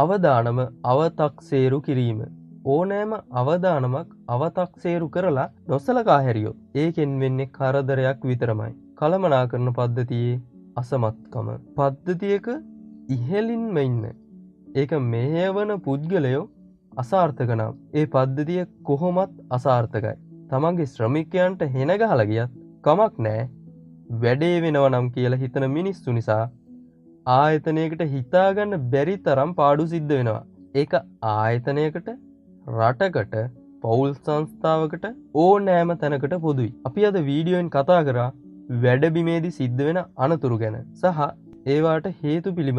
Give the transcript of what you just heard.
අවදානම අවතක්සේරු කිරීම. ඕනෑම අවදානමක් අවතක්සේරු කරලා නොසලකා හැරියොත් ඒකෙන් වෙන්නේ කරදරයක් විතරමයි. කළමනාකරන පද්ධතියේ අසමත්කම. පද්ධතියක ඉහළින්ම ඉන්න ඒක මෙහෙයවන පුද්ගලයෝ අසාර්ථක නම් ඒ පද්ධතිය කොහොමත් අසාර්ථකයි. තමන්ගේ ශ්‍රමිකයන්ට හෙන ගහලා ගියත් කමක් නෑ, වැඩේ වෙනව නම් කියලා හිතන මිනිස්සු නිසා ආයතනයකට හිතාගන්න බැරි තරම් පාඩු සිද්ධ වෙනවා. ඒක ආයතනයකට, රටකට, පවුල් සංස්ථාවකට ඕනෑම තැනකට පොදුයි. අපි අද වීඩියෝෙන් කතා කරා වැඩබිමේදී සිද්ධ වෙන අනතුරු ගැන සහ ඒවාට හේතු පිළිබඳව.